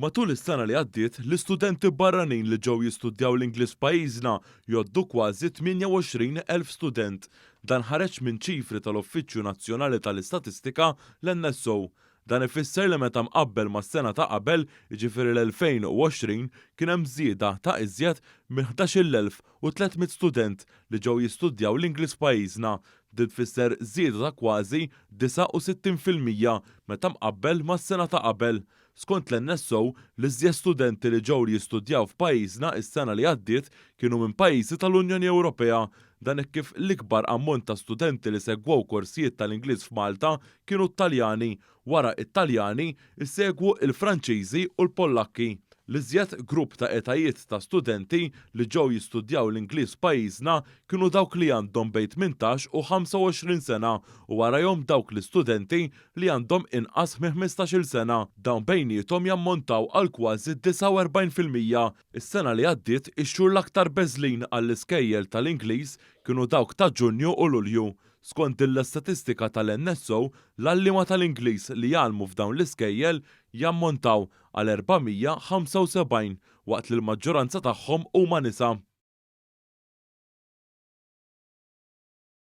Matul is-sena li għaddiet, l-istudenti barranin li ġew jistudjaw l-Ingliż f'pajjiżna jgħoddu kważi 28,000 student. Dan ħareġ minn ċifri tal-Uffiċċju Nazzjonali tal-Istatistika, l-NSO. Dan ifisser li meta mqabbel mas-sena ta' qabel, jiġifieri l-2020, kien hemm żieda ta' iżjed minn 11,300 student li ġew jistudjaw l-Ingliż f'pajjiżna. Din tfisser żieda ta' kważi 69% meta mqabbel mas-sena ta' qabel. Skont l-NSO, l-iżjed studenti li ġew li jistudjaw f'pajjiżna s-sena li għaddiet kienu minn pajjiżi tal-Unjoni Ewropea. Dan hekk kif l-ikbar ammont ta' studenti li segwew korsijiet tal-Ingliż f'Malta kienu t-Taljani. Wara t-Taljani, isegwu l-Franċiżi u l-Pollakki. L-iżjed grupp ta' etajiet ta' studenti li ġew jistudjaw l-Ingliż f'pajjiżna kienu dawk li għandhom bejn 18 u 25 sena u warajhom dawk l-istudenti li għandhom inqas minn 15-il sena. Dawn bejniethom jammontaw għal kważi 49%. Is-sena li għaddiet, ix-xhur l-aktar beżlin għall-iskejjel tal-Ingliż kienu dawk ta' Ġunju u Lulju. Skont din l-istatistika tal-NSO, l-għalliema tal-Ingliż li jgħallmu f'dawn l-iskejjel jammontaw għal 475 waqt li l-maġġoranza tagħhom huma nisa.